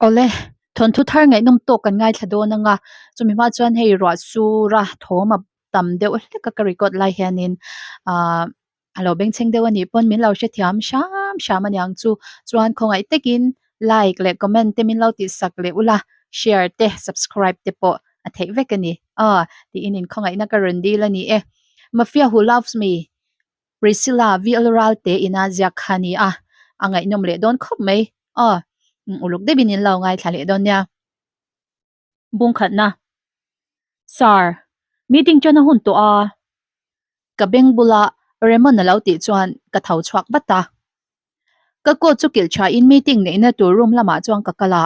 Awle, thawnthu thar ngaihnawm tawk kan ngaithla dawn anga, chumi hma chuan hei ruah sura thawm a tam deuh hlek a ka record lai hianin ahh a lo bengchheng deuh anih pawn min lo hrethiam hram hram aniang chu chuan khawngaih takin like leh comment te min lo tihsak leh ula share te subscribe te pawh a theih vek a ni aw tiin inkhawngaihna ka rawn dil a ni e Mafia who loves me Priscilla VL Ralte ina ziak kha a ni a a ngaihnawm leh dawn khawp mai aw uluk deuhin in lo ngaithla leh dawn nia. Bungkhatna Sir, meeting ṭan a hun tawh a, ka beng bula Raymond a lo tih chuan ka tho chhuak vat a. Ka coat chu kilh tha in meeting neihna tur room lamah chuan ka kal a.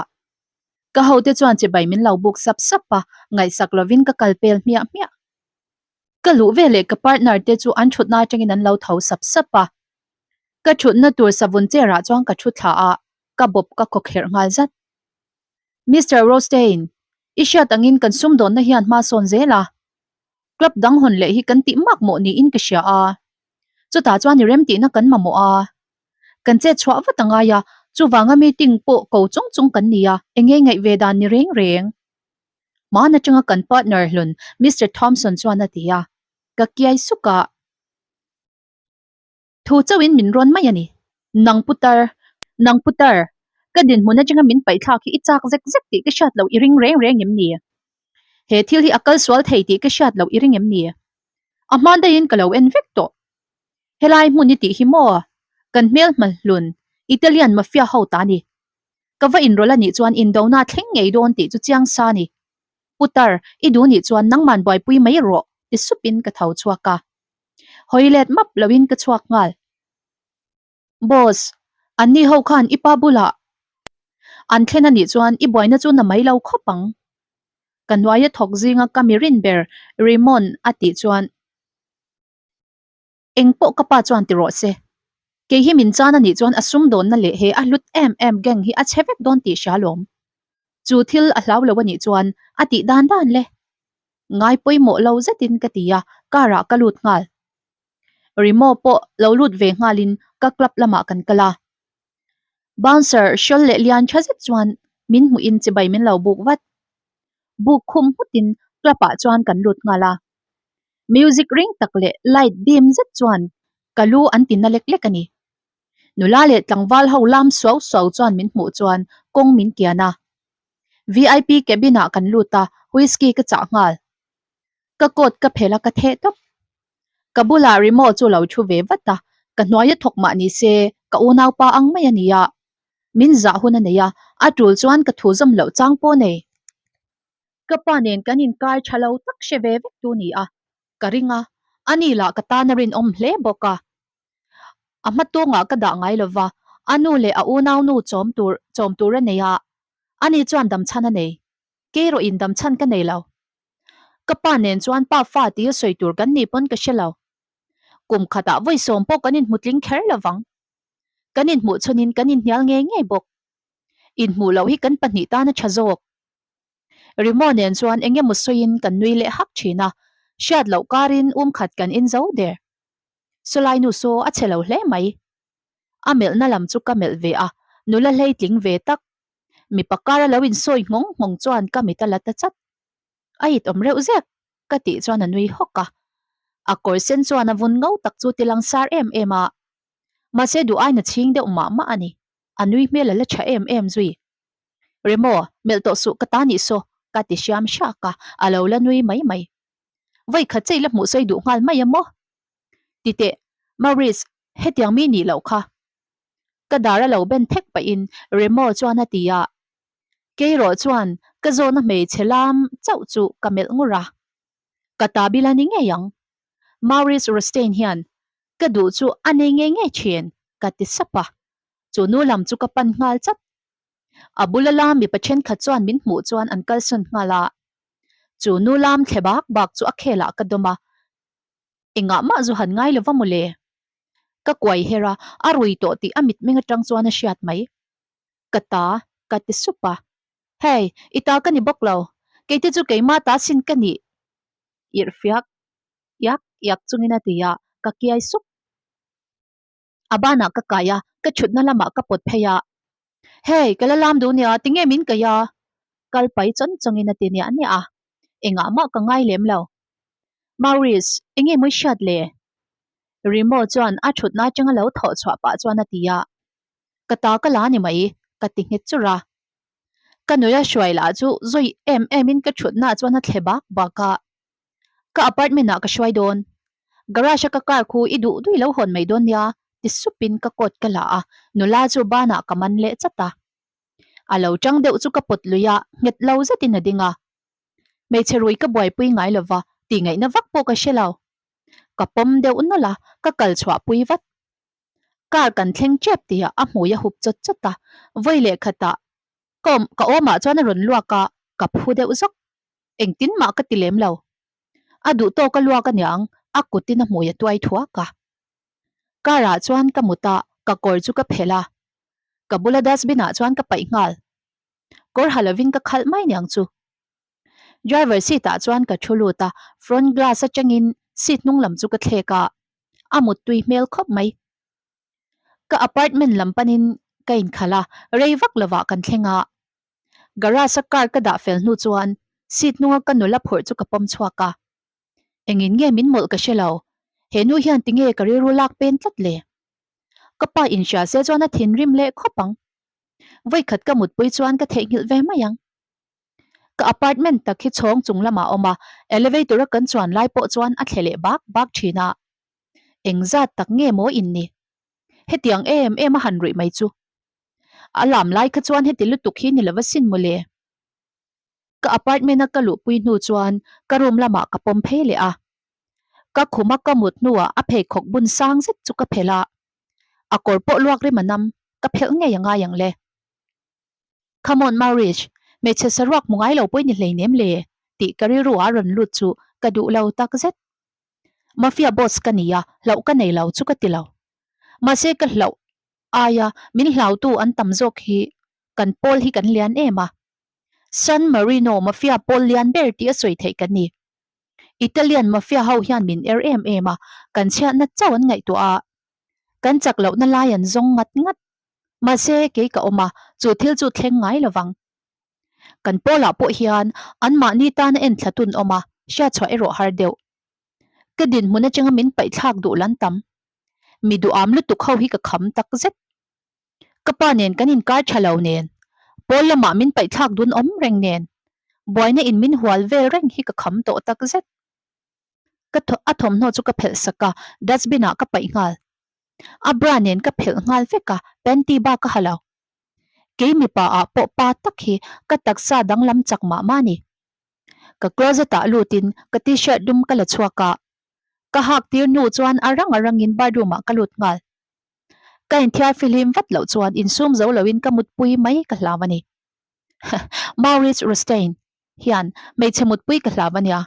Ka hote chuan chibai min lo buk sap sap a, ngaihsak lovin ka kal pel hmiah hmiah. Ka luh veleh ka partner te chu an thutna atangin an lo tho sap sap a. Ka thutna tur savun chair ah chuan ka thu thla a, ka bawp ka khawkherh nghal zat. Mister Rostein, i hriat angin kan sumdawnna hian hma sawn zel a. Club dang hawn leh hi kan tih mak mawh niin ka hria a. Chutah chuan i remtihna kan mamawh a. Kan chet chhuah vat a ngai a, chuvanga meeting pawh ko chung chung kan ni a, enge ngaih ve dan ni reng reng. Hmaan atanga kan partner hlun Mister Thompson chuan a ti a, ka kiai suk a. Thu chauhin min rawn mai a ni. Nang putar, nang putar, ka dinhmun atanga min paihthlak hi i chak zek zek tih ka hriat loh i ring reng reng em ni? He thil hi a kal sual thei tih ka hriat loh i ring em ni? A hman daihin ka lo en vek tawh. Helai hmun i tih hi maw? Kan hmelhma hlun Italian mafia ho ta a ni. Ka va inrawlh a nih chuan indona thleng ngei dawn tih chu chiang sa a ni. Putar, i duh nih chuan nangman buaipui mai rawh ti supin ka tho chhuak a. Hawi let map loin ka chhuak nghal. Boss, anni ho khan i pa bulah an thlen a nih chuan i buaina chu na mai lo khawp ang. Ka hnuaia thawk zinga ka mi rin ber Raymond a tih chuan eng pawh ka pa chuan ti rawh se. Kei hi min chan a nih chuan a sumdawnna leh he a hlut em em gang hi a chhe vek dawn tih hria lawm. Chu thil a hlau lo a nih chuan a tih dan dan le. Ngai pawimawh lo zetin ka ti a, car ah ka lut nghal. Rimo pawh lo lut ve nghalin ka club lamah kan kal a. Bouncer hrawl leh lian tha zet chuan min hmuhin chibai min lo buk vat. Buk khum nghutin club ah chuan kan lut nghal a. Music ring tak leh light dim zet chuan ka lu an ti na lek lek a ni. Nula leh tlangval ho lam suau suau chuan min hmuh chuan kawng min kian a. VIP cabin ah kan lut a, whisky ka chah nghal. Ka coat ka phelh a ka theh tawp. Ka bulah Rimo chu lo thu ve vat a, ka hnuaia thawk mah ni se ka unaupa ang mai a nia. Min zah hun a nei a, a tul chuan ka thu zawm loh chang pawh nei. Ka pa nen kan inkar tha lo tak hre ve vek tu ni a, ka ring a, ani lah ka tan a rinawm hle bawk a. A hma tawngah ka dah ngai lova, a nu leh a unaunu chawm tur chawm tur a nei a, ani chuan damchhan a nei. Kei erawh in damchhan ka nei lo. Ka pa nen chuan pa fa tia sawi tur kan nih pawn ka hre lo. Kum khatah vawi sawm pawh kan inhmu tling kher lovang. Kan inhmuh chhunin kan inhnial ngei ngei bawk. Inhmuh loh hi kan pahnih tan a tha zawk. Rimo nen chuan eng emaw sawiin kan nui leh hak thin a, hriat loh karin um khat kan in zo der. Sawlai nu saw a chhe lo hle mai. A melhna lam chu ka melh ve a, nula hleitling ve tak. Mipa kara lo insawi nghawng nghawng chuan ka mit a la ta chat. A it awm reuh zek ka tih chuan a nui hawk a. A kawr sen chuan a vun ngo tak chu ti langsar em em a. Mahse duh aina chhing deuh mah mah a ni. A nui hmel a la tha em em zui. Remo, melh tawh suh ka ta nih saw, ka ti hriam hrak a, a lo la nui mai mai. Vawi khat che i la hmuh sawi duh nghal mai a maw? Ti teh, Maurice, hetiang mi nih loh kha. Ka dar a lo ben thek pahin Remo chuan a ti a. Keirawh chuan ka zawhna hmeichhe lam chauh chu ka melh ngur a. Ka ta bil a ni ngei ang. Maurice Rostein hian ka duh chu a nei ngei ngei thin, ka ti sap a. Chu nu lam chu ka pan nghal chat. A bula lam mipa thenkhat chuan min hmuh chuan an kalsawn nghal a. Chu nu lam thle bak bak chu a khelah ka dawm a. Engah mah zu han ngai lova mawle. Ka kuai her a, a rui tawh tih a mitmeng atang chuan a hriat mai. Ka ta, ka ti sup a. Hei, i ta ka ni bawk lo. Keite chu keimah ta sin ka nih. Irhfiak iak iak chungin a ti a, ka kiai sup. A banah ka kai a, ka thutna lamah ka pawt phei a. Hey, ka la lam duh nia, tinge min kaih a? Kal pai chawn chawngin a ti niah niah a, engah mah ka ngai lem lo. Maurice, enge mawi hriat le? Rimo chuan a thutna atanga lo thawh chhuah pah chuan a ti a. Ka ta ka la ni mai, ka ti nghet churh a. Ka nula hruai lah chu zawi em emin ka thutnaah chuan a thle bak bak a. Ka apartment ah ka hruai dawn. Garage a ka car khu i duh duih lo hawn mai dawn nia, ti supin ka coat ka la a, nula chu banah ka man leh chat a. A lo tang deuh chu ka pawt lui a, nghet lo zetin a ding a. Hmeichhe rui ka buaipui ngai lova, tih ngaihna vak pawh ka hre lo. Ka pawm deuh nawlh a, ka kal chhuah pui vat. Car kan thleng tep tihah a hmui a hup chawt chawt a, vawi leh khatah ka awm ka awmah chuan a rawn luak a, ka phu deuh zawk. Engtin mah ka ti lem lo. A duh tawk a luak aniang, a kutin a hmui a tuai thuak a. Car ah chuan ka mut a, ka kawr chu ka phelh a. Ka bula dustbin ah chuan ka paih nghal. Kawr ha lovin ka khalh mai niang chu. Driver seat ah chuan ka thu lut a, front glass atangin seat hnung lam chu ka thlek a, a muttui hmel khawp mai. Ka apartment lam panin ka inkhalh a, rei vak lovah kan thleng a. Garage a car ka dah fel hnu chuan seat hnunga ka nula phurh chu ka pawm chhuak a. Engin nge min mawlh ka hre lo, he nu hian tinge ka rilru lak pen tlat le? Ka pa inhria se chuan a thinrim leh khawp ang. Vawikhat ka mutpui chuan ka theihnghilh ve mai ang. Ka apartment tak hi chhawng chung lamah a awm a, elevator a kan chuan lai pawh chuan a thle leh bak bak thin a. Engzat tak nge maw in ni? Hetiang em em a han ruih mai chu. A lam lai kha chuan heti lutuk hi ni lova sin mawle. Ka apartment a ka luhpui hnu chuan ka room lamah ka pawm phei leh a. Ka khuma ka mut hnuah a pheikhawk bun sang zet chu ka phelh a. A kawr pawh luak rim a nam, ka phelh ngei a ngai ang le. Come on Maurice, hmeichhe saruak hmu ngai lo pawh i ni hleinem le tih ka rilru ah a rawn lut chu ka duh lo tak zet. Mafia boss ka ni a, hlauh ka nei lo chu ka ti lo. Mahse ka hlauh aia min hlautu an tam zawk hi kan pawl hi kan lian em a. San Marino Mafia pawl lian ber tih a sawi theih kan ni. Italian Mafia ho hian min er em em a, kan chhiatna chauh an ngaihtuah a, kan chak lohna lai an zawng ngat ngat. Mahse kei ka awm a, chu thil chu thleng ngai lovang. Kan pawlah pawh hian anmahni tana en thla tun awm a, hriatchhuah erawh har deuh. Ka dinhmun atanga min paihthlak duh lan tam. Mi duham lutuk ho hi ka kham tak zet. Ka pa nen kan inkar tha lo nen, pawl lamah min paihthlak dun awm reng nen, buaina in min hual vel reng hi ka kham tawh tak zet. Ka a thawmhnaw chu ka phelh sak a, dustbin ah ka paih nghal. A bra nen ka phelh nghal vek a, panty bak ka ha lo. Kei mipa ah pawh pa tak hi ka taksa danglam chak mah mah a ni. Ka closet ah lutin ka t-shirt dum ka la chhuak a, ka hak tir hnu chuan a rang a rangin bathroom ah ka lut nghal. Ka inthiar fihlim vat loh chuan insum zo loin ka mutpui mai ka hlau a ni. Maurice Rostein hian hmeichhe mutpui ka hlau a nia.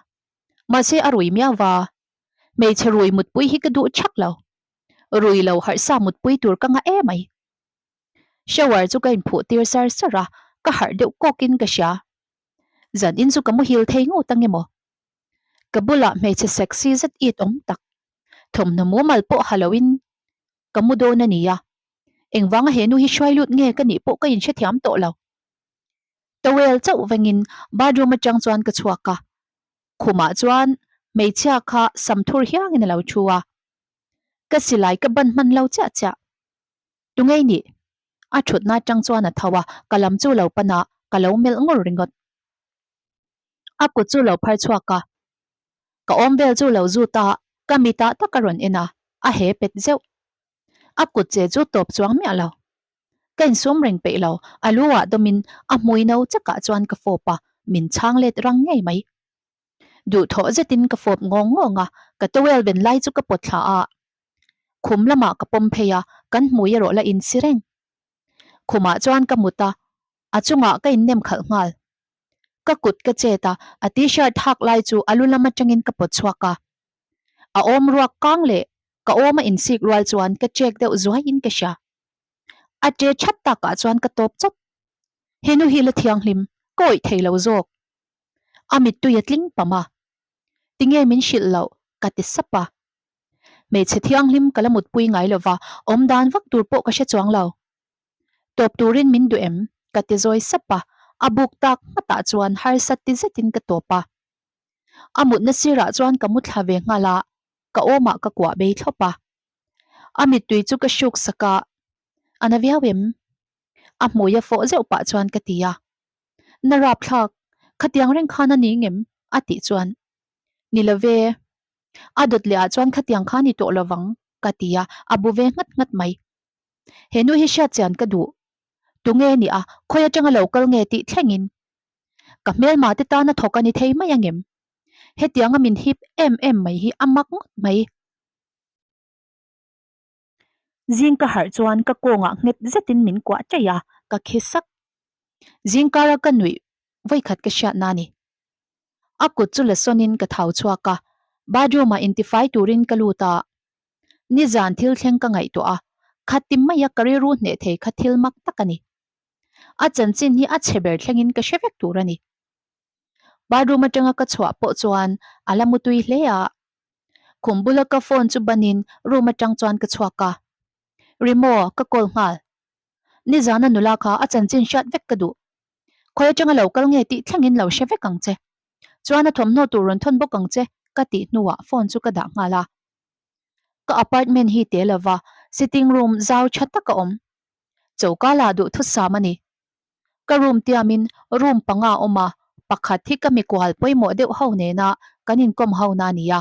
Mahse a rui miau va. Hmeichhe rui mutpui hi ka duh thak lo. Rui lo harhsa mutpui tur ka ngah emai. Shower chu ka inphuh tir sar sar a, ka harh deuh kawkin ka hria. Zan in chu ka muhil thei ngawt ang emaw? Ka bulah hmeichhe sexy zet it awm tak, thawmhnaw mumal pawh ha loin ka mu dawn a nia. Engvanga he nu hi hruai lut nge ka nih pawh ka inhrethiam tawh lo. Towel chauh vengin bathroom atang chuan ka chhuak a, khumah chuan hmeichhia kha sam thur hiangin a lo thu a. Ka silai ka ban hman lo chiah chiah. Tungei nih? A thutna atang chuan a tho a, ka lam chu lo pan a, ka lo melh ngur ringawt. A kut chu lo phar chhuak a, ka awm vel chu lo zut a, ka mitah tak a rawn en a, a he pet zeuh. A kut che chu tawp chuang miah lo. Ka insum reng peih lo, a lu ah dawmin a hmui no chakah chuan ka fawp a, min chhang let rang ngei mai. Duhthawh zetin ka fawp ngawng ngawng a, ka towel ven lai chu ka pawt thla a. Khum lamah ka pawm phei a, kan hmui erawh la insi reng. Khumah chuan ka mut a, a chungah ka innem khalh nghal. Ka kut ka chet a, a t-shirt hak lai chu a lu lam atangin ka pawt chhuak a. A awm ruak kang leh ka awm a insik rual chuan ka chek deuh zuaiin ka hria. A ṭe that takah chuan ka tawp chawt. Henu hi la thianghlim, ka awih thei lo zawk. A mittui a tling pam a. Tinge min hrilh loh? ka ti sap a. Hmeichhe thianghlim ka la mutpui ngai lova, awm dan vak tur pawh ka hre chuang lo. Tawp turin min duh em? Ka ti zawi sap a, a buk tak nghatah chuan harsa ti zetin ka tawp a. A mutna sirah chuan ka mu thla ve nghal a, ka awmah ka kuah bei thlawp a. A mittui chu ka hruk sak a, A na viau em? A hmui a fawh zeuh pah chuan ka ti a. Na rapthlak, khatiang reng khan a ni ngem? A tih chuan, Ni lo ve, a dawt leh ah chuan khatiang kha ni tawh lovang, ka ti a, a bu ve nghat nghat mai. He nu hi hriat chian ka duh. Tunge ni a, khawi atanga lo kal nge tih thlengin. Ka hmelma te tana thawk a ni thei mai angem? Hetianga min hip em em mai hi a mak ngawt mai. Zing ka harh chuan ka kawngah nghet zetin min kuah chaih a, ka khi sak. Zingkara ka nuih vawikhat ka hriatna a ni. A kut chu la sawnin ka thau chhuak a, bathroom-ah intifai turin ka lut a. Nizan thil thleng ka ngaihtuah a, khati maia ka rilru hneh thei kha thil mak tak a ni. A chanchin hi a chhe ber thlengin ka hre vek tur a ni. Bathroom atanga ka chhuah pawh chuan a la mutui hle a. Khum bula ka phone chu banin room atang chuan ka chhuak a. Rimo, ka call nghal. Nizana nula kha a chanchin hriat vek ka duh. Khawi atanga lo kal nge tih thlengin lo hre vek ang che. Chuan a thawmhnaw tur rawn thawn bawk ang che ka tih hnuah phone chu ka dah nghal a. Ka apartment hi te lova sitting room zau tha tak a awm. Choka lah duhthusam a ni. Ka room tiamin room panga a awm a, pakhat hi ka mikhual pawimawh deuh ho nena kan inkawm ho na a ni a.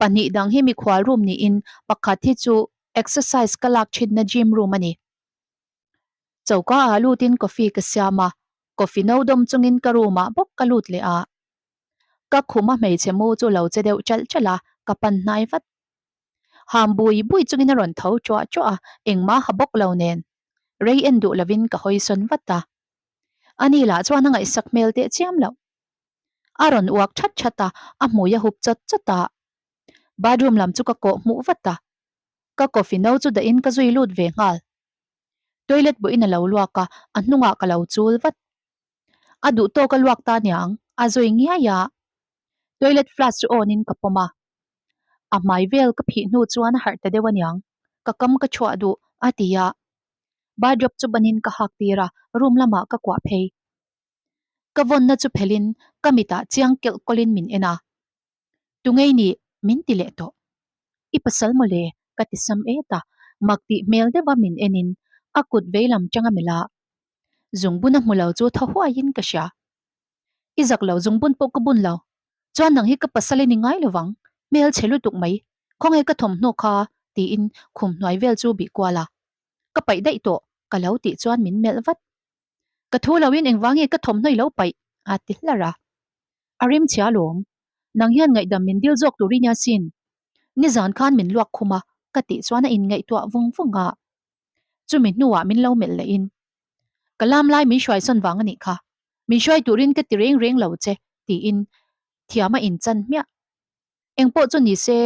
Pahnih dang hi mikhual room niin pakhat hi chu exercise ka lak thinna gym room a ni. Choka ah lutin coffee ka siam a, coffee no dawm chungin ka room ah bawk ka lut leh a. Ka khum a hmeichhe mu chu lo che deuh chalh chalh a, ka pan hnai vat. Ham bui bui chungin a rawn tho chuah chuah a, engmah ha bawk lo nen. Rei en duh lovin ka hawi sawn vat a. Ani lah chuan a ngaihsak hmel teh chiam loh. A rawn uak that that a, a hmui a hup chawt chawt a. Bathroom lam chu ka kawh hmuh vat a. Ka coffee no chu dahin ka zui lut ve nghal. Toilet pawhin a lo luak a, a hnungah ka lo chul vat. A duh tawk a luak ta niang, a zui ngiai a. Toilet flush chu on in ka pawm a. A hmai vel ka phih hnu chuan a harh ta deuh aniang, ka kam ka chhuah duh, a ti a. Bathrobe chu banin ka hak tir a, room lamah ka kuah phei. Ka vawnna chu phelhin ka mitah chiang kelh kawlhin min en a. Tungei nih min ti leh tawh. I pasal mawle ka ti sam et a, mak tih hmel deuha min enin a kut veilam tanga melh a. Zungbun a hmu lo chu thaw huaiin ka hria. I zak lo zungbun pawh ka bun lo. Chuan nang hi ka pasal i ni ngai lovang, hmel chhe lutuk mai, khawnge ka thawmhnaw kha tiin khum hnuai vel chu bih kual a. Ka paih daih tawh ka lo tih chuan min melh vat. Ka thu loin engvang nge ka thawmhnaw i lo paih? a ti hlar a. A rim chhia lawm. Nang hian ngaihdam min dil zawk tur i nia sin. Nizan khan min luak khum a, ka tih chuan a inngaihtuah vung vung a. Chumi hnuah min lo melh leh in, Ka lam lai min hruai sawn vang a nih kha. Min hruai turin ka ti reng reng lo che, tiin thiam a inchan hmiah. Engpawh chu ni se,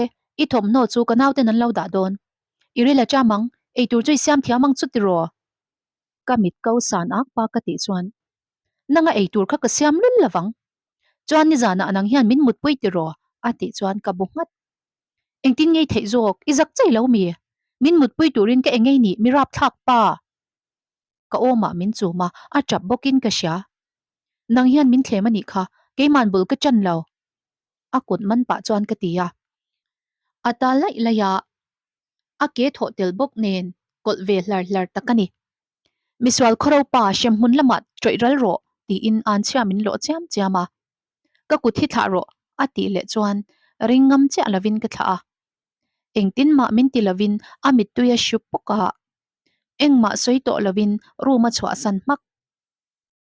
i thawmhnaw chu ka nauten an lo dah dawn. I ril a cham ang, eitur chu i siam thiam ang chu tiraw? Ka mit ko san ak pa ka tih chuan, Nanga eitur kha ka siam lul lovang. Chuan nizanah nang hian min mutpui tiraw? a tih chuan ka bu nghat. Engtin ngei theih zawk, i zak chei lo mi? Min mutpui turin ka engei nih mi rapthlak pa? Ka awmah min chum a, a tap bawkin ka hria. Nang hian min thlem a nih kha, keiman bul ka chan lo. A kut man pah chuan ka ti a. A ta laih laih a, a ke thawh tel bawk nen kawlh ve hlar hlar tak a ni. Misual khawro pa hremhmun lamah tawih ral rawh tiin anchhia min lawh chiam chiam a. Ka kut hi thlah rawh a tih leh chuan ring ngam chiah lovin ka thlah a. Engtin mah min ti lovin a mittui a hru pawk a. Engmah sawi tawh lovin room a chhuahsan hmak.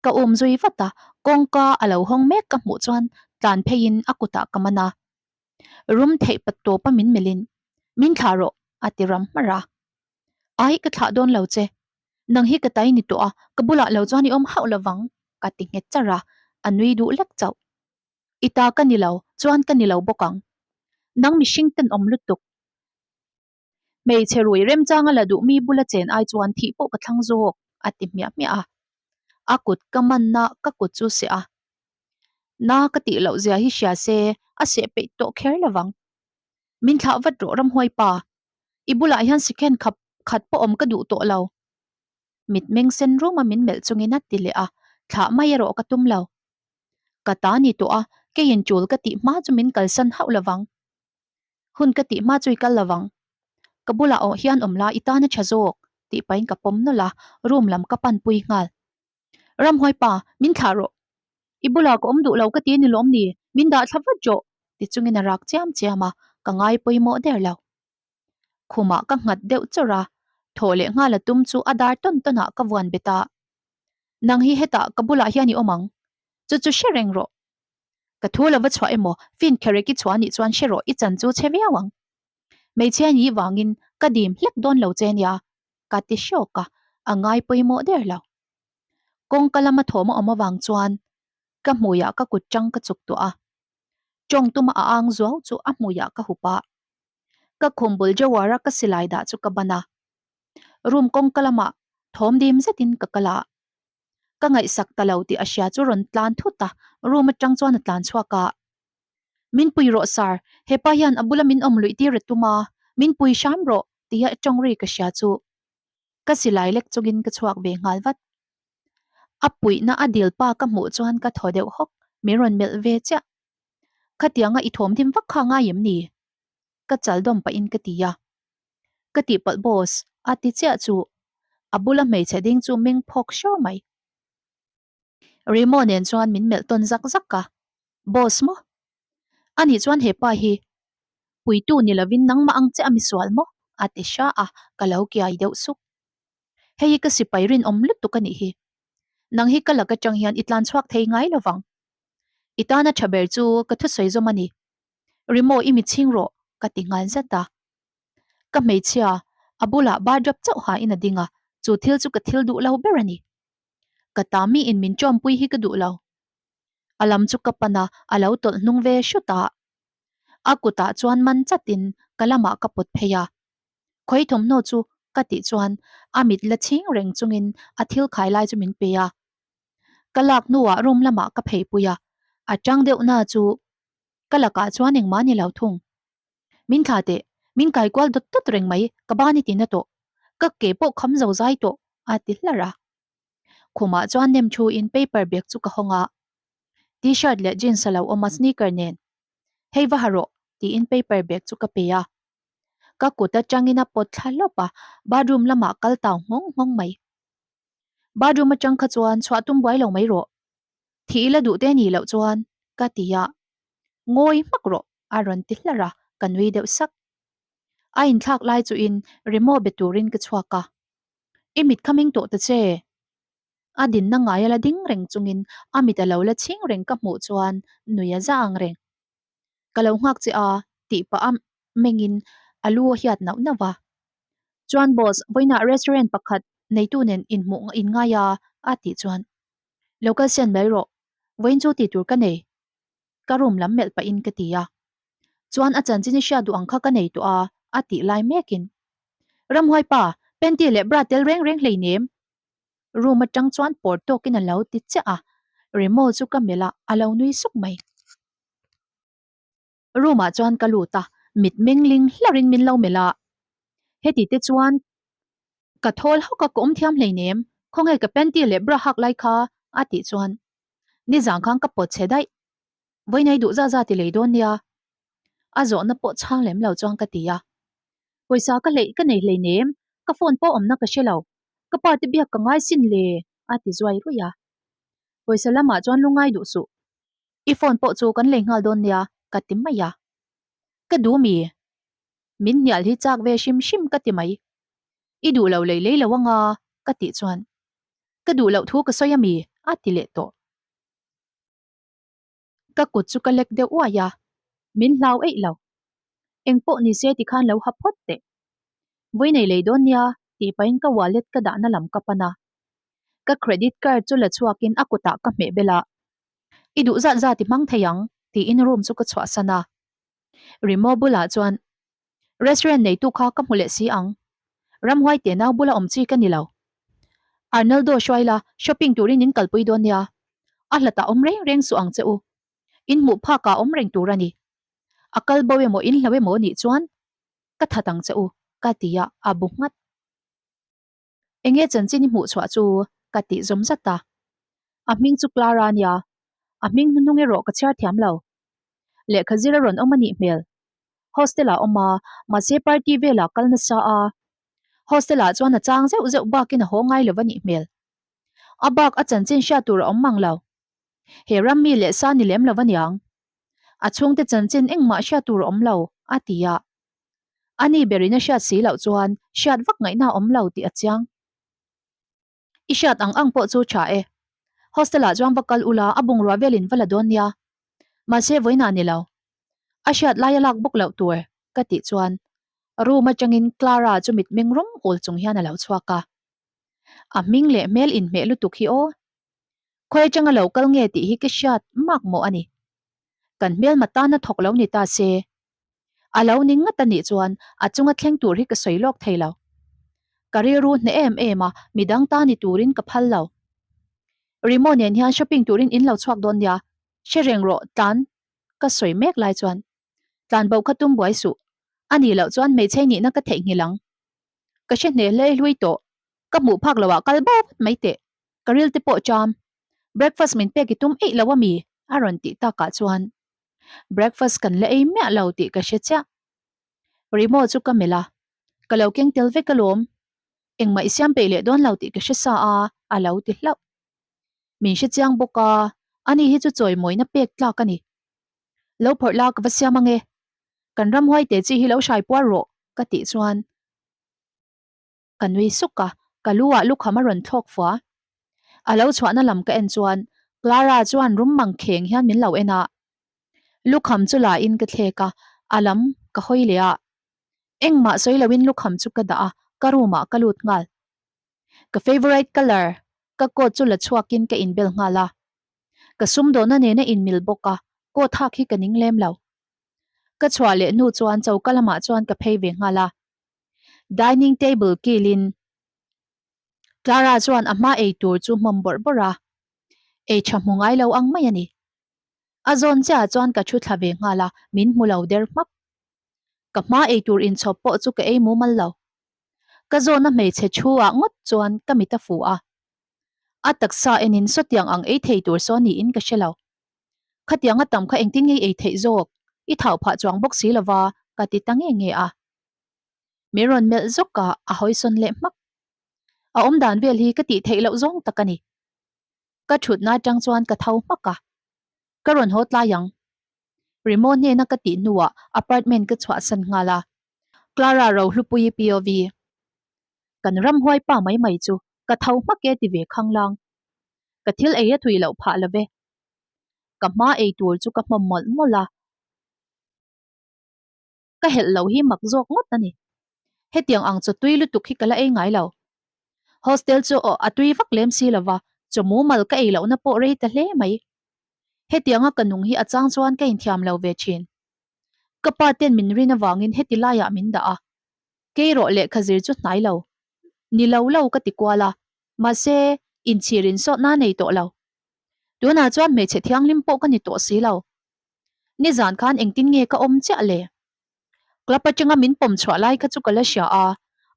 Ka um zui vat a, kawngka a lo hawng mek ka hmuh chuan tlan pheiin a kutah ka man a. Rum theih pat tawpa min melhin, Min thlah rawh, a ti ram hmarh a. Ai, ka thlah dawn lo che. Nang hi ka tai ni tawh a, ka bulah lo chuan i awm hauh lovang, ka ti nghet charh a, a nui duh lek chauh. I ta ka ni lo, chuan ka ni lo bawk ang. Nang mihring tenawm lutuk. Hmeichhe rui remchanga la duh mi bula chen ai chuan thih pawh ka thlang zawk, a ti hmiah hmiah a. A kut ka manna ka kut chu seh a. Na ka tih loh zia hi hria se a seh peih tawh kher lovang. Min thlah vat rawh ramhuai pa. I bulah hian sikhen khap khat pawh awm ka duh tawh lo. Mitmeng sen rum a min melh chungin a ti leh a, thlah mai erawh ka tum lo. Ka ta ni tawh a, keiin tul ka tih hma chu min kalsan hauh lovang. Hun ka tih hma chu i kal lovang. Ka bulah awh hian awm la i tan a tha zawk, tih pahin ka pawm nawlh a, room lam ka pan pui nghal. Ramhuai pa, min thlah rawh. I bulah ka awm duh lo ka ti a ni lawm ni? Min dah thla vat rawh, ti chungin a rak chiam chiam a, ka ngai pawimawh der lo. Khumah ka nghat deuh chawrh a, thaw leh nghal a tum chu a dar tawn tawn ah ka vuan bet a. Nang hi hetah ka bulah hian i awm ang. Chu chu hre reng rawh. Ka thu lova chhuah emaw, fin kherek i chhuah anih chuan hre rawh i chan chu chhe viau ang. Hmeichhia ni vangin ka dim hlek dawn lo che nia, ka ti hrawk a, a ngai pawimawh der lo. Kawngka lama thawm a awm avang chuan ka hmuiah ka kut tang ka chuk tuah a. Tawng tuma a ang zuau chu a hmuiah ka hup a. Ka khum bul Jawara ka silai dah chu ka ban a. Room kawngka lamah thawm dim zetin ka kal a. Ka ngaihsak ta lo tih a hria chu rawn tlan thut a, room atang chuan a tlan chhuak a. Min pui rawh sir, hepa hian a bula min awm luih tir a tum a, min pui hram rawh tia tawng ri ka hria chu ka silai lek chungin ka chhuak ve nghal vat. A puihna a dil pa ka hmuh chuan ka thaw deuh hawk, min rawn melh ve chiah. Khatianga i thawm dim vak kha ngai em ni? Ka chal dawm pahin ka ti a. Ka tihpalh boss, a ti chiah chu a bula hmeichhe ding chu meng phawk hraw mai. Remo nen chuan min melh tawn zak zak a, Boss maw? Anih chuan hepa hi puitu ni lovin nangmah ang che a misual maw? a ti hra a, ka lo kiai deuh suk. Hei hi ka sipai rinawm lutuk a nih hi. Nang hi ka lak atang hian i tlan chhuak thei ngai lovang. I tana tha ber chu ka thusawi zawm a ni. Remo i mi chhing rawh ka ti nghal zat a. Ka hmeichhia a bulah bar drop chauh hain a ding a, chu thil chu ka thil duh lo ber a ni. Ka ta mi in min tawmpui hi ka duh lo. A lam chu ka pan a, a lo tawlh hnung ve hrut a. A kutah chuan man chatin ka lamah ka pawt phei a. Khawi thawmhnaw chu ka tih chuan a mit la chhing reng chungin a thil khai lai chu min pe a. Ka lak hnuah room lamah ka phei pui a, a tang deuh na chu ka lakah chuan engmah ni lo thung. Min thla teh, min kai kual dawt dawt reng mai, ka ban i ti na tawh. Ka ke pawh kham zo zai tawh, a ti hlar a. Khumah chuan nem thu in paper bag chu ka hawng a. T-shirt leh jeans a lo awm a sneaker nen. Hei va ha rawh, tiin paper bag chu ka pe a. Ka kut atangin a pawt thla lawp a, bathroom lamah kal tau nghawng nghawng mai. Bathroom atang kha chuan chhuah tum buai lo mai rawh. Thih ila duh te nih loh chuan ka ti a. Ngawi hmak rawh a rawn ti hlar a, ka nui deuh sak. A inthlak lai chuin Remo be turin ka chhuak a. I mit kha meng tawh ta che. A dinna ngai a la ding reng chungin a mit a lo la chhing reng ka hmuh chuan nui a za ang reng. Ka lo nghak che a tih pah a mengin a lu a hiat nauh nauh a. Chuan boss, vawiinah restaurant pakhat neitu nen inhmuh inngai a a tih chuan lo kal sian mai rawh, vawiin chu tih tur ka nei. Ka room lam melh pahin ka ti a. Chuan a chanchin i hriat duh ang kha ka nei tawh a a tih lai mekin. Ramhuai pa, panty leh bra tel reng reng hleinem. Room atang chuan pawr tawkin a lo ti chiah a, Remo chu ka melh a, a lo nui suk mai. Room ah chuan ka lut a, mit meng ling hlarin min lo melh a. Heti te chuan ka thawl hawk a, ka awm thiam hleinem, khawnge ka panty leh bra hak lai kha a tih chuan nizan khan ka pawt chhe daih. Vawiinei duh zah zah ti lei dawn nia. A zawhna pawh chhang lem lo chuan ka ti a. Pawisa ka hleih ka nei hleinem, ka phone pawh awmna ka hre lo. Ka pa te biak ka ngai sin le a ti zuai ruih a. Pawisa lamah chuan lungai duh suh. I phone pawh chu kan lei nghal dawn nia ka ti mai a. Ka duh mi? Min hnial hi chak ve hrim hrim ka ti mai. I duh lo lei lei lo anga ka tih chuan ka duh loh thu ka sawi a mi? a ti leh tawh. Ka kut chu ka lek deuh uai a, min hlau eih lo. Eng pawh ni se tikhan lo ha phawt teh. Vawi nei lei dawn nia tih pahin ka wallet ka dahna lam ka pan a. Ka credit card chu la chhuakin a kutah ka hmeh bel a. I duh zat zat i hmang thei ang tiin room chu ka chhuahsan a. Remo bulah chuan Restaurant neitu kha ka hmu leh si ang. Ramhuai te nau bula awm chi ka ni lo. Arnaldo hruai la, shopping turin in kalpui dawn nia. A hlatah awm reng reng suh ang che u. In hmuh phakah awm reng tur a ni. A kal bo emaw in hlau emaw nih chuan ka that ang che u, ka ti a, a bu nghat. Enge chanchin i hmuh chhuah chu? ka tih zawm zat a. A hming chu Clara a nia, a hming hnuhnung erawh ka chhiar thiam lo. Lehkha zir a rawn awm a nih hmel. Hostel ah awm a, mahse party velah kal nasa a. Hostel ah chuan a chang zeuh zeuh bakin a haw ngai lo a nih hmel. A bak a chanchin hriat tur a awm mang lo. He ram mi leh sa ni lem lo aniang. A chhungte chanchin engmah hriat tur a awm lo, a ti a. Ani berin a hriat si loh chuan hriat vak ngaihna a awm lo tih a chiang. I hriat ang ang pawh chu tha e. Hostel ah chuan va kal ula a bungrua velin va la dawn nia. Mahse vawiinah ni lo. A hriat lai a lak bawk loh tur ka tih chuan room atangin Clara chu mitmeng rawng awl chung hian a lo chhuak a. A hming leh hmel inhmeh lutuk hi aw. Khawi atanga lo kal nge tih hi ka hriat mak mawh a ni. Kan hmelma tana thawk lo ni ta se. A lo ning ngat a nih chuan a chunga thleng tur hi ka sawi lawk thei lo. Ka rilru hneh em em a, midang ta ni turin ka phal lo. Rimo nen hian shopping turin in lo chhuak dawn nia, hre reng rawh tlan ka sawi mek lai chuan tlan bo kha tum buai suh. A nih loh chuan hmeichhe nihna ka theihnghilh ang. Ka hre hneh hlei hlui tawh, ka hmuh phak loh ah kal bo vat mai teh, ka ril te pawh cham. Breakfast min pek i tum eih lo ami? a rawn tih takah chuan breakfast kan la ei miah lo tih ka hre chiah. Rimo chu ka melh a, ka lo keng tel vek alawm. Engmah i siam peih leh dawn lo tih ka hre sa a, a lo ti hlauh. Min hre chiang bawk a, ani hi chu chawimawina pek tlak a ni. Lo phawrh la ka va siam ange. Kan ramhuai te chi hi lo hrai puar rawh ka tih chuan Ka nui suk a, ka lu ah lukham a rawn thlawk fua. A lo chhuahna lam ka en chuan Clara chuan rum mang kheng hian min lo en a. Lukham chu la in ka thlek a, a lam ka hawi leh a. Engmah sawi lo in lukham chu ka dah a, ka room ah ka lut nghal. Ka favourite colour ka coat chu la chhuak in ka inbel nghal a. Ka sumdawhna nena inmil bawk a, coat hak hi ka ning lem lo. Ka chhuah leh hnu chuan choka lamah chuan ka phei ve nghal a. Dining table kilin Clara chuan a hma ei tur chu hmawm bawrh bawrh a, ei tha hmu ngai lo ang mai a ni. A zawn chiahah chuan ka thu thla ve nghal a, min hmu lo der hmak. Ka hma ei tur inchhawp pawh chu ka ei mumal lo. Ka zawna hmeichhe thu ah ngawt chuan ka mit a fu a. A taksa enin sawtiang ang ei thei tur saw niin ka hre lo. Khatiang a tam kha engtin nge i ei theih zawk? I thau phah chuang bawk si lova ka ti ta nge nge a. Min rawn melh zawk a, a hawisawn leh hmak. A awmdan vel hi ka tih theih loh zawng tak a ni. Ka thutna atang chuan ka tho hmak a, ka rawn haw tlai ang. Rimo hnena ka tih hnuah apartment ka chhuahsan nghal a, Clara Rohlupuii POV. Kan ramhuai pa mai mai chu ka tho hmak e ti ve khanglang. Ka thil ei a thui loh phah lo ve. Ka hma ei tur chu ka hmawm mawlh mawlh a. Ka helh lo hi mak zawk ngawt a ni. Hetiang ang chaw tui lutuk hi ka la ei ngai lo. Hostel chu aw a tui vak lem si lova, chaw mumal ka ei lohna pawh rei ta hle mai. Hetianga ka nung hi a chang chuan ka inthiam lo ve thin. Ka pa ten min rin avangin heti laiah min dah a. Kei rawh lehkha zir chu hnai lo. Ni lo lo ka ti kual a, mahse inchhir insawtna nei tawh lo. Tunah chuan hmeichhe thianghlim pawh ka ni tawh si lo. Nizan khan engtin nge ka awm chiah le? Club atanga min pawm chhuah lai kha chu ka la hria a,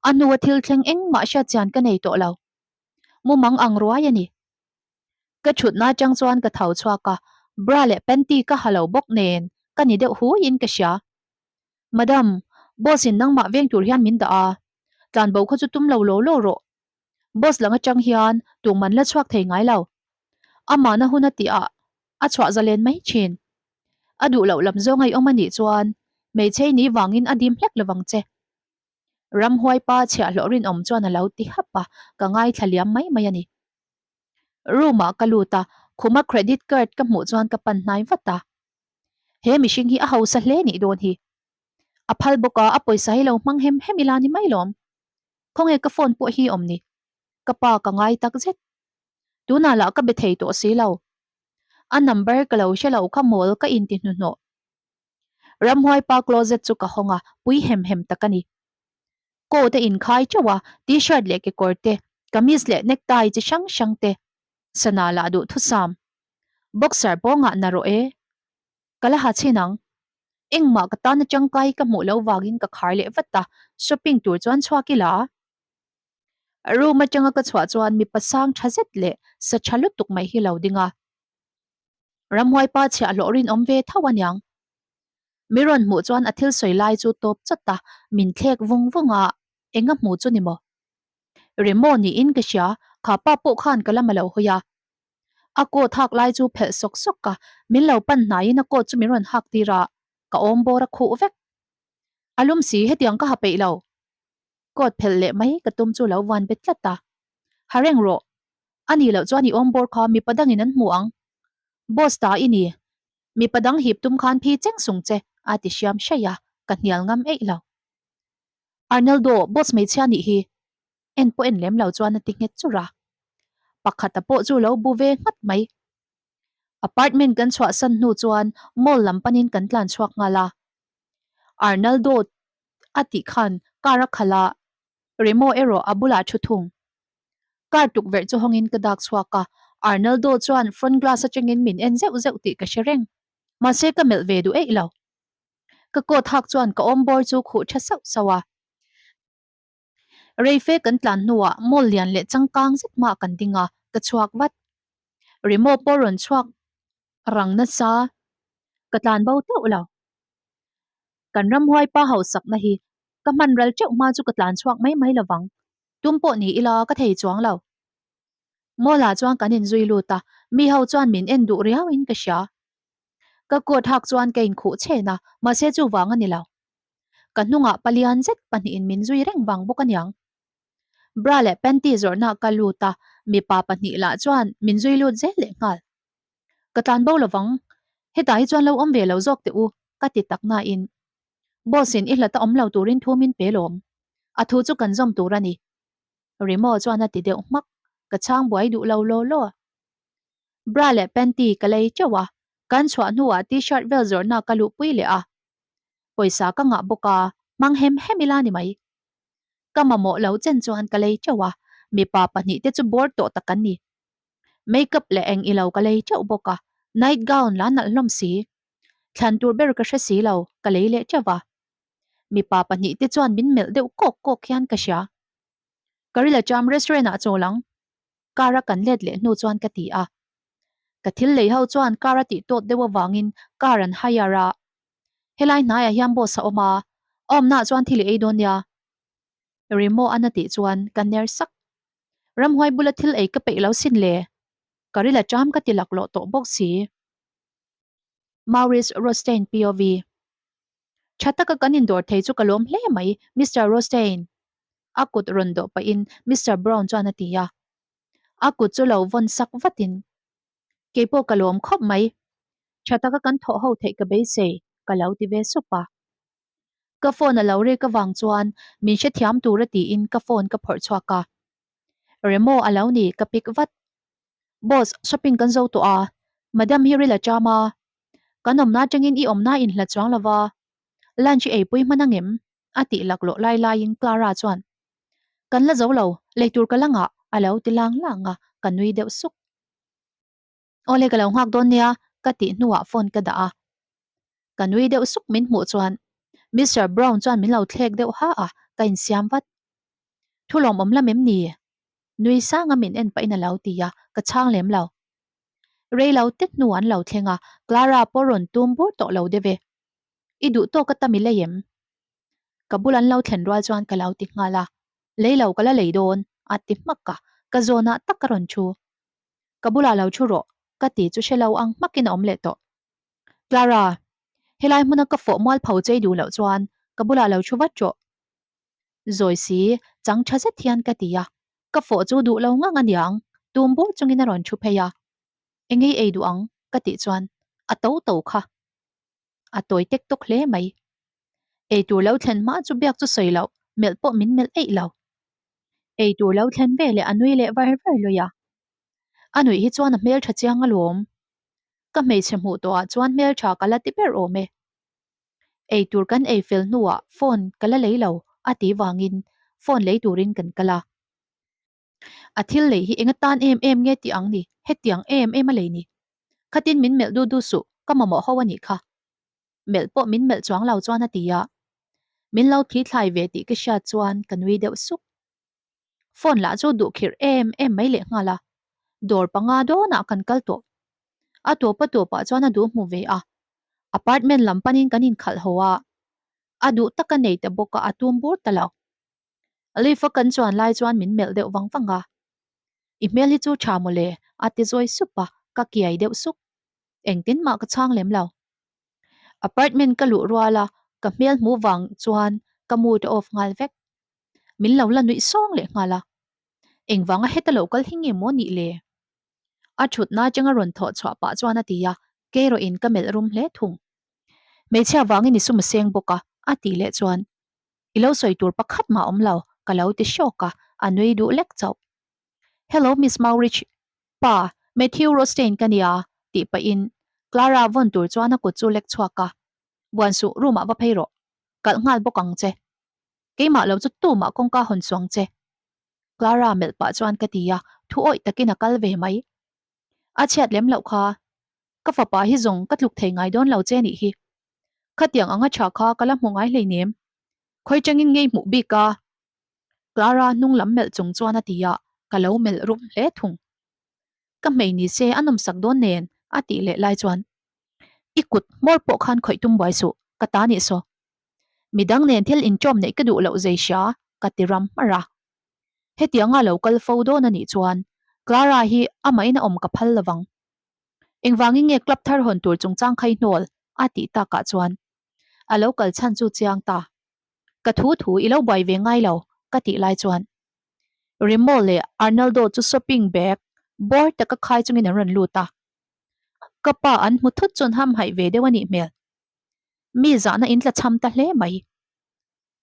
a hnua thil thleng engmah hriat chian ka nei tawh lo. Mumang ang ruai a ni. Ka thutna atang chuan ka tho chhuak a, bra leh panty ka ha lo bawk nen ka ni deuh huiin ka hria. Madam, boss in nangmah veng tur hian min dah a, tlanbo kha chu tum lo law law rawh. Boss lang atang hian tuman la chhuak thei ngai lo. Amahna hun a tih ah a chhuah zalen mai thin. A duh loh lam zawng a i awm a nih chuan hmeichhei ni vangin a dim hlek lovang che. Ramhuai pa chhiahhlawh rinawm chuan a lo ti hap a, ka ngaithla liam mai mai a ni. Room ah ka lut a, khuma credit card ka hmuh chuan ka pan hnai vat a. He mihring hi a hausa hle nih dawn hi. A phal bawk a, a pawisa hi lo hmang hem hem ila ni mai lawm. Khawnge ka phone pawh hi awm ni? Ka pa ka ngai tak zet. Tunah lah ka be thei tawh si lo. A number ka lo hre lo kha mawl ka inti hnuhnawh. Ramhuai pa closet chu ka hawng a, pui hem hem tak a ni. Coat a inkhai teuh a, t-shirt leh kekawr te, kamis leh necktie chi hrang hrang te, sana lah duhthusam. Boxer pawngah na rawh e. Ka la ha chhin ang. Engmah ka tan atang kai ka hmuh loh vangin ka khar leh vat a, shopping tur chuan chhuak ila. Room atanga ka chhuah chuan mipa sang tha zet leh sa tha lutuk mai hi lo ding a. Ramhuai pa chhiahhlawh rinawm ve tho aniang. Mi rawn hmuh chuan a thil sawi lai chu tawp chawt a, min thlek vung vung a, eng a hmu chu ni maw? Remo niin ka hria, kha pa pawh khan ka lam a lo hawi a. A coat hak lai chu phelh sawk sawk a, min lo pan hnaiin a coat chu min rawn hak tir a, ka awm bawr a khuh vek. A lum si, hetiang ka ha peih lo. Coat phelh leh mai ka tum chu lo van bet tlat a. Ha reng rawh. A nih loh chuan i awm bawr kha mipa dangin an hmu ang. Boss ta i ni. Mipa dang hip tum khan phi cheng sung che, a ti hriam hraih a, ka hnial ngam eih lo. Arnaldo, boss hmeichhia nih hi. En pawh en lem lo chuan a ti nghet churh a. Pakhata pawh chu lo bu ve nghat mai. Apartment kan chhuahsan hnu chuan mall lam panin kan tlan chhuak nghal a. Arnaldo a tih khan car a khalh a, Remo erawh a bulah thu thung. Car tukverh chu hawngin ka dak chhuak a, Arnaldo chuan front glass atangin min en zeuh zeuh tih ka hre reng. Mahse ka melh ve duh eih lo. Ka coat hak chuan ka awm bawr chu khuh tha sauh sauh a. Reife kan tlan hnuah mall lian leh changkang zet hmaah kan ding a, ka chhuak vat. Remo pawh rawn chhuak rang nasa, ka tlan bo teuh lo. Kan ramhuai pa hausakna hi ka hman ral teuh hma chu ka tlan chhuak mai mai lovang. Tum pawh ni ila ka thei chuang lo. Mall ah chuan kan inzui lut a, mi ho chuan min en duh riauin ka hria. Ka coat hak chuan ka inkhuh chhen a, mahse chuvang a ni lo. Ka hnungah palian zet pahnihin min zui reng vang bawk aniang. Bra leh panty zawrhna ka lut a, mipa pahnih lah chuan min zui lut zel leh nghal. Ka tlan bo lovang, hetah hi chuan lo awm ve lo zawk teh u, ka ti tak nain. Boss in i hlata awm lo turin thu min pe lawm. A thu chu kan zawm tur a ni. Remo chuan a ti deuh hmak, ka chhang buai duh lo law law. Bra leh panty ka lei teuh a, kan chhuah hnuah t-shirt vel zawrhna ka luhpui leh a. Pawisa ka ngah bawk a, hmang hem hem ila ni mai. Ka mamawh lo chen chuan ka lei teuh a, mipa pahnih te chu bawr tawh tak an ni. Makeup leh eng ilo ka lei teuh bawk a, night gown la nalh hlawm si. Thlan tur ber ka hre si lo, ka lei leh teuh a. Mipa pahnih te chuan min melh deuh kawk kawk hian ka hria. Ka ril a cham restaurant ah chawl ang. Car a kan let leh hnu chuan ka ti a. Ka thil lei ho chuan car a tih tawt deuh avangin car an hire a. Helai hnaiah hian boss a awm a, a awmnaah chuan thil i ei dawn nia. Remo an a tih chuan ka ner sak. Ramhuai bula thil ei ka peih lo sin le. Ka ril a cham ka ti laklawh tawh bawk si. Maurice Rothstein POV. Tha taka kan indawr thei chu ka lawm hle mai, Mister Rothstein. A kut rawn dawh pahin Mister Brown chuan a ti a. A kut chu lo vawn sak vatin, Keipawh ka lawm khawp mai. Tha taka kan thawh ho theih ka beisei, ka lo ti ve sup a. Ka phone a lo rek avang chuan min hrethiam tur a tiin ka phone ka phawrh chhuak a. Remo a lo ni, ka pick vat. Boss, shopping kan zo tawh a, Madam hi ril a cham a. Kan awmna atangin i awmna inhlat chuang lo va, lunch i eipui hman angem? a tih laklawh lai laiin Clara chuan, Kan la zo lo, lei tur ka la ngah, a lo ti lang lang a, ka nui deuh suk. Awle ka lo nghak dawn nia, ka tih hnuah phone ka dah a. Ka nui deuh suk min hmuh chuan Mister Brown chuan min lo thlek deuh ha a, ka insiam vat. Thu lawmawm lam em ni? Nui sanga min en pahin a lo ti a, ka chhang lem lo. Rei lo te hnu an lo thleng a, Clara pawh rawn tum bur tawh lo deuh e. I duh tawk a tam i lei em? Ka bul an lo thlen rual chuan ka lo ti nghal a, Lei lo ka la lei dawn, a ti hmak a, ka zawnah tak ka rawn thu. Ka bulah lo thu rawh, ka ti chu hre lo ang hmakin a awm leh tawh. Clara, helai hmuna ka fawh mual pho chei duh loh chuan ka bulah lo thu vat rawh. Zawi si, chang tha zet hian ka ti a, ka fawh chu duh lo ngang a niang, tum bur chungin a rawn thu phei a. Engei ei duh ang? ka tih chuan a to to kha. A tawi tek tawk hle mai. Ei tur lo thlen hma chu biak chu sawi loh, melh pawh min melh eih lo. Ei tur lo thlen ve leh a nui leh var var lui a. A nuih hi chuan a hmeltha chiang alawm. Ka hmeichhe hmuh tawhah chuan hmeltha ka la ti ber awm e. Ei tur kan ei fel hnuah phone ka la lei lo a tih vangin phone lei turin kan kal a. A thil lei hi eng atan em em nge tih ang ni, hetiang em em a lei ni. Khatin min melh du du suh, ka mamawh ho a nih kha. Melh pawh min melh chuang lo chuan a ti a. Min lo thli thlai ve tih ka hriat chuan ka nui deuh suk. Phone lah chu duh khirh em em mai leh nghal a, dawr panga dawnah kan kal tawh. A tawp a tawpah chuan a duh hmu ve a, apartment lam panin kan inkhalh ho a, a duh tak a nei ta bawk a, a tum bur ta lo. Lift a kan chuan lai chuan min melh deuh vang vang a, I hmel hi chu tha mawle a ti zawi sup a, ka kiai deuh suk. Engtin mah ka chhang lem lo. Apartment ka luh rual a, ka hmel hmu vang chuan ka mood a off nghal vek. Min lo la nuih sawng leh nghal a. Engvanga heta lo kal hi nge maw nih le? A thutna atanga rawn thawh chhuah pah chuan a ti a, kei erawh in ka melh rum hle thung. Hmeichhia vangin i sum a seng bawk a, a tih leh chuan i lo sawi tur pakhat mah awm lo, ka lo ti hrawk a, a nui duh lek chauh. Hello Miss Maurich, pa, Matthew Rothstein ka nia, tih pahin Clara vawn tur chuan a kut chu lek chhuak a, Buan suh, room ah va phei rawh, kalh nghal bawk ang che. Keimah lo chu tumah kawngka hawn suang che. Clara melh pah chuan ka ti a, thu awih takin a kal ve mai. A chhiat lem loh kha, ka fapa hi zawng ka tluk thei ngai dawn lo che nih hi. Khatiang anga tha kha ka la hmu ngai hleinem. Khawi changin ngei hmuh bik a? Clara hnung lam melh chung chuan a ti a, ka lo melh rum hle thung. Ka hmei ni se a nawmsak dawn nen a tih leh lai chuan I kut hmawr pawh khan khawih tum buai suh, ka ta nih saw. Midang nen thil inṭawm neih ka duh loh zei hria, ka ti ram hmarh a. Hetianga lo kal fo dawn a nih chuan Clara hi amahin a awm ka phal lovang. Engvangin nge club thar hawn tur chungchang kha i hnawl? a tih takah chuan a lo kal chhan chu chiang ta. Ka thu thu i lo buai ve ngai lo, ka tih lai chuan Remo leh Arnaldo chu shopping bag bawr taka khai chungin an rawn lut a. Ka pa an hmu thut chuan hamhaih ve deuh a nih hmel. Mi zahna in tla chham ta hle mai.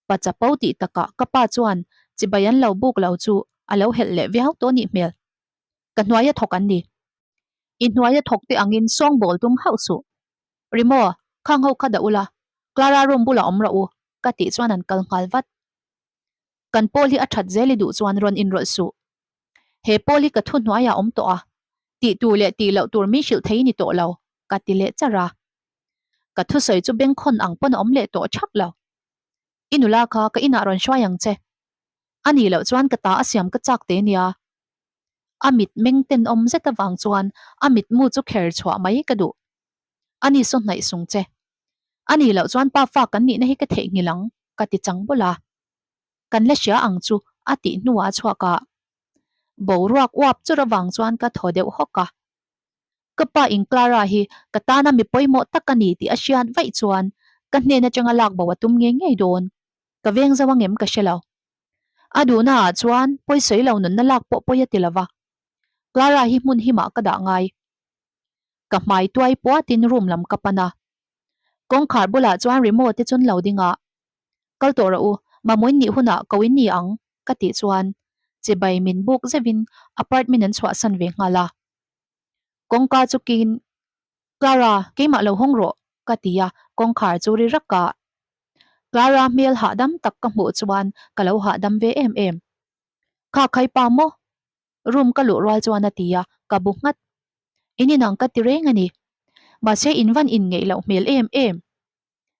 Pa chapo tih takah ka pa chuan chibai an lo buk lo chu a lo helh leh viau tawh nih hmel. Ka hnuaia thawk an ni. I hnuaia thawk te angin sawngbawl tum hauh suh. Rimo, khang ho kha dah ula, Clara room bulah awm rawh u, ka tih chuan an kal nghal vat. Kan pawl hi a that zel i duh chuan rawn inrawlh suh. He pawl hi ka thu hnuaiah awm tawh a, tih tur leh tih loh tur min hrilh thei ni tawh lo, ka ti leh char a. Ka thusawi chu bengkhawn ang pawn a awm leh tawh thak lo. I nula kha ka inah rawn hruai ang che. A nih loh chuan ka ta a siam ka chak te nia. A mit meng tenawm zet avang chuan a mitmu chu kher chhuah mai ka duh. A ni saw hnaih sung che. A nih loh chuan pa fa kan nihna hi ka theihnghilh ang, ka ti chang bawlh a. Kan la hria ang chu a tih hnuah a chhuak a. Boruak uap chur avang chuan ka thaw deuh hawk a. Ka pa in Clara hi ka tana mi pawimawh tak a ni tih a hriat vaih chuan ka hnen atanga lak bo a tum ngei ngei dawn. Ka veng zo angem ka hre lo. A duhna ah chuan pawisawi lo nunna lak pawh pawi a ti lova. Clara hi hmun himah ka dah ngai. Ka hmai tuai puatin room lam ka pan a. Kawngkhar bulah chuan remote te chun lo ding a. Kal tawh rawh u, Mamuin nih hunah ko in ni ang, ka tih chuan chibai min buk zeuhin apartment an chhuahsan ve nghal a. Kawngka chu kin, Clara, keimah lo hawng rawh, ka ti a, kawngkhar chu ri rak a. Clara hmel hahdam tak ka hmuh chuan ka lo hahdam ve em em. Kha khai pa maw? Room ka luh rual chuan a ti a, ka bu nghat. In inang ka ti reng a ni. Mahse in van inngeih loh hmel em em.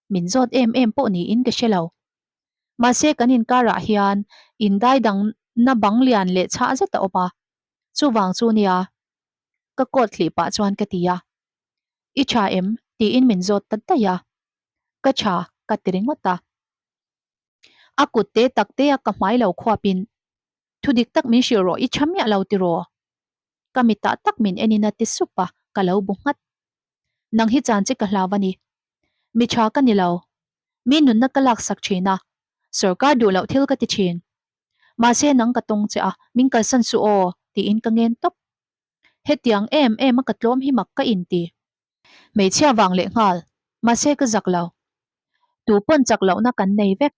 Min zawt em em pawh niin ka hre lo. Mahse kan inkarah hian indai dangna bang lian leh chhah zet a awm a, chuvang chu nia ka coat hlih pah chuan ka ti a. I tha em? tiin min zawt ta daih a. Ka tha ka ti ringawt a. A kut te tak te a ka hmai lo khuapin Thu dik tak min hrilh rawh i tha miah lo tiraw? Ka mitah tak min enin a ti sup a, ka lo bu nghat. Nang hi chan che ka hlau a ni. Mi tha ka ni lo. Mi nunna ka laksak thin a, sawrkar duh loh thil ka ti thin. Mahse nang ka tawng che a, min kalsan suh aw, tiin ka ngen tawp. Hetiang em em a ka tlawm hi mak ka inti. Hmeichhia vang leh nghal, mahse ka zak lo. Tu pawn chak lohna kan nei vek.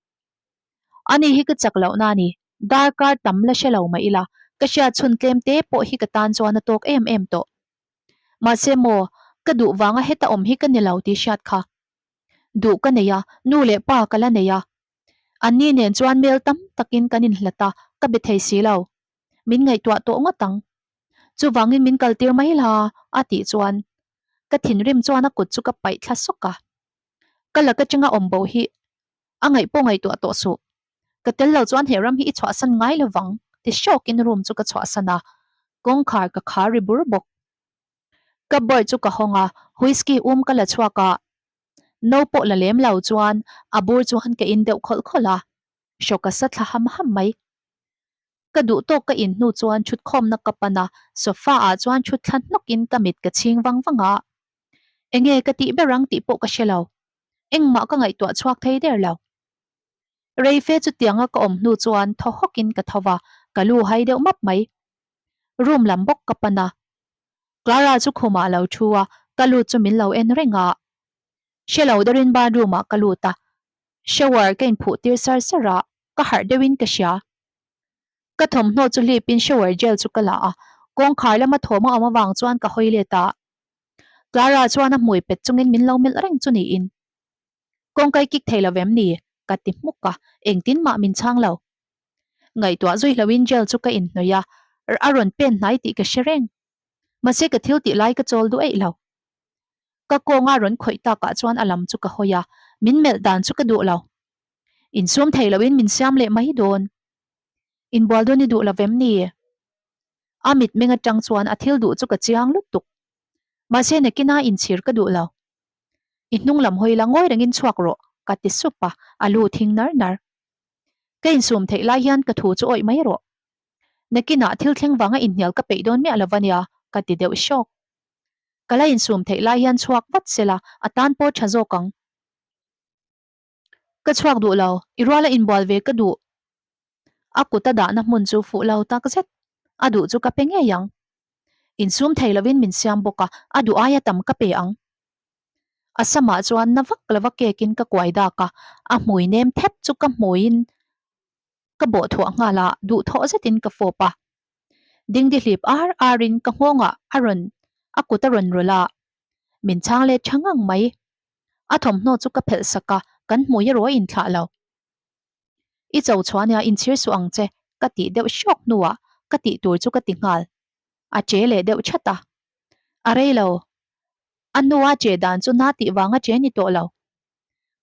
Ani hi ka chak lohna a ni, darkar tam la hre lo mah ila, ka hriat chhun tlem te pawh hi ka tan chuan a tawk em em tawh. Mahse maw, ka duh vanga heta awm hi ka ni lo tih hriat kha. Duh ka nei a, nu leh pa ka la nei a. Anni nen chuan mel tam takin kan inhlat a, ka be thei si lo. Min ngaihtuah tawh ngawt ang. Chuvangin min kaltir mai la, a tih chuan ka thinrim chuan a kut chu ka paih thla sawk a. Ka lak atanga awm bo hi a ngaih pawh ngaihtuah tawh suh. Ka tel lo chuan he ram hi i chhuahsan ngai lovang. Ti hrawkin room chu ka chhuahsan a, kawngkhar ka khar ri bur bawk. Cupboard chu ka hawng a, whisky um ka la chhuak a, no pawh la lem lo chuan a bur chuan ka in deuh khawlh khawlh a, hrawk a sa thla ham ham mai. Ka duh tawk ka in hnu chuan thutkhawmna ka pan a, sofa ah chuan thut thla hnawkin ka mit ka chhing vang vang a. Enge ka tih ber ang tih pawh ka hre lo. Engmah ka ngaihtuah chhuak thei der lo. Reife chutianga ka awm hnu chuan thaw hawkin ka tho va, ka lu hai deuh map mai. Room lam bawk ka pan a. Clara chu khumah a lo thu a, ka lut chu min lo en reng a. Hre lo deuhin bathroom ah ka lut a, shower ka inphuh tir sar sar a, ka harh deuhin ka hria. Ka thawmhnaw chu hlipin shower gel chu ka la a, kawngkhar lama thawm a awm avang chuan ka hawi let a. Clara chuan a hmui pet chungin min lo melh reng chu niin. Kawngkai kik thei lo vem ni? Ka ti hmuk a, engtin mah min chhang lo. Ngaihtuah zui hloin gel chu ka inhnawih a, a rawn pen hnai tih ka hre reng. Mahse ka thil tih lai ka chawl duh eih lo. Ka kawnga rawn khawih takah chuan a lam chu ka hawi a, min melh dan chu ka duh lo. Insum thei loin min siam leh mai dawn. Inbual dawn i duh lo vem ni? A mitmeng atang chuan a thil duh chu ka chiang lutuk. Mahse nakina inchhir ka duh lo. I hnung lam hawi la ngawi rengin chhuak rawh, ka ti sup a, a lu thing nar nar. Ka insum theih lai hian ka thu chu awih mai rawh. Nakinah thil thleng vanga inhnial ka peih dawn miah lo va nia, ka ti deuh hrawk. Ka la insum theih lai hian chhuak vat sela, a tan pawh tha zawk ang. Ka chhuak duh lo, i ruala inbual ve ka duh. A kut a dahna hmun chu fuh lo tak zet, a duh chu ka pe ngei ang. Insum thei lovin min siam bawk a, a duh aia tam ka pe ang. A samah chuan na vak lova cake in ka kuai dak a, a hmui nem thep chu ka hmuiin ka bawh thuah nghal a, duhthawh zetin ka fawp a. Dingdi hlip ar arin ka nghawngah a rawn a kut a rawn rawlh a, min chhang let tha ngang mai. A thawmhnaw chu ka phelh sak a, kan hmui erawh a inthlah lo. I cho chhuah nia inchhir suh ang che ka tih deuh hrawk hnuah ka tih tur chu ka ti nghal. A che leh deuh chat a. A rei lo. A hnua che dan chu na tih vanga che ni tawh lo.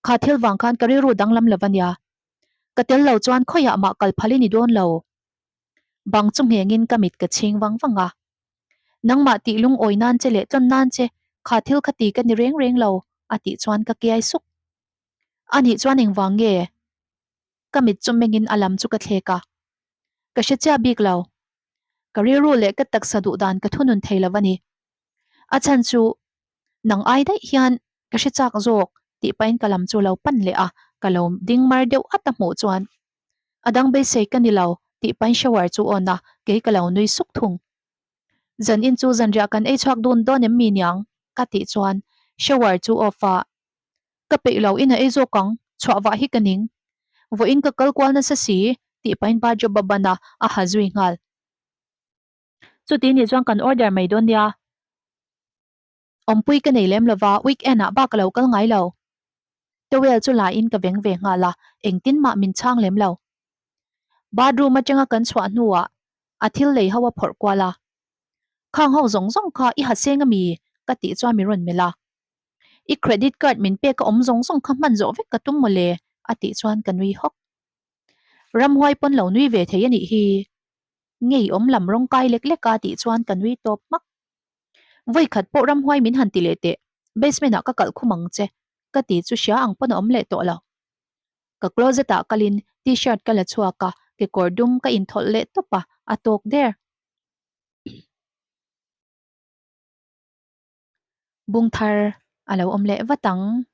Kha thil vang khan ka rilru danglam lo va nia. Ka tel lo chuan khawiah mah kal phal i ni dawn lo. Bang chu nghengin ka mit ka chhing vang vang a. Nangmah tih lungawi nan che leh tlawn nan che kha thil kha ti ka ni reng reng lo a tih chuan ka kiai suk. A nih chuan engvang nge? Ka mit chu mengin a lam chu ka thlek a. Ka hre chiah bik lo. Ka rilru leh ka taksa duh dan ka thunun thei lo a ni. A chhan chu nang ai daih hian ka hre chak zawk tih pahin ka lam chu lo pan leh a, ka lo ding mar deuh at a hmuh chuan a dang beisei ka ni lo tih pahin shower chu awn a, kei ka lo nui suk thung. Zan in chu zanriah kan ei chhuak dun dawn em mi niang? Ka tih chuan shower chu off a, Ka peih lo in a ei zawk ang, chhuah vah hi ka ning. Vawiin ka kal kual nasa si, tih pahin bathrobe a ban a, a ha zui nghal. Chuti nih chuan kan order mai dawn nia. Awmpui ka nei lem lova, weekend ah bak ka lo kal ngai lo. Towel chu la in ka veng ve nghal a, engtin mah min chhang lem lo. Bathroom atanga kan chhuah hnuah a thil lei ho a phawrh kual a. Khang ho zawng zawng kha i ha seng ami? Ka tih chuan min rawn melh a. I credit card min pek a awm zawng zawng kha hman zawh vek ka tum mawle a tih chuan ka nui hawk. Ramhuai pawn lo nui ve thei a nih hi. Ngei awm lam rawng kai lek lek a tih chuan ka nui tawp hmak. Vawi khat pawh ramhuai min han ti leh teh, basement ah ka kalh khum ang che ka ti chu hria ang pawn a awm leh tawh lo. Ka closet ah kalin t-shirt ka la chhuak a, kekawr dum ka inthawlh leh tawp a, a tawk der. Bung thar a lo awm leh vat ang.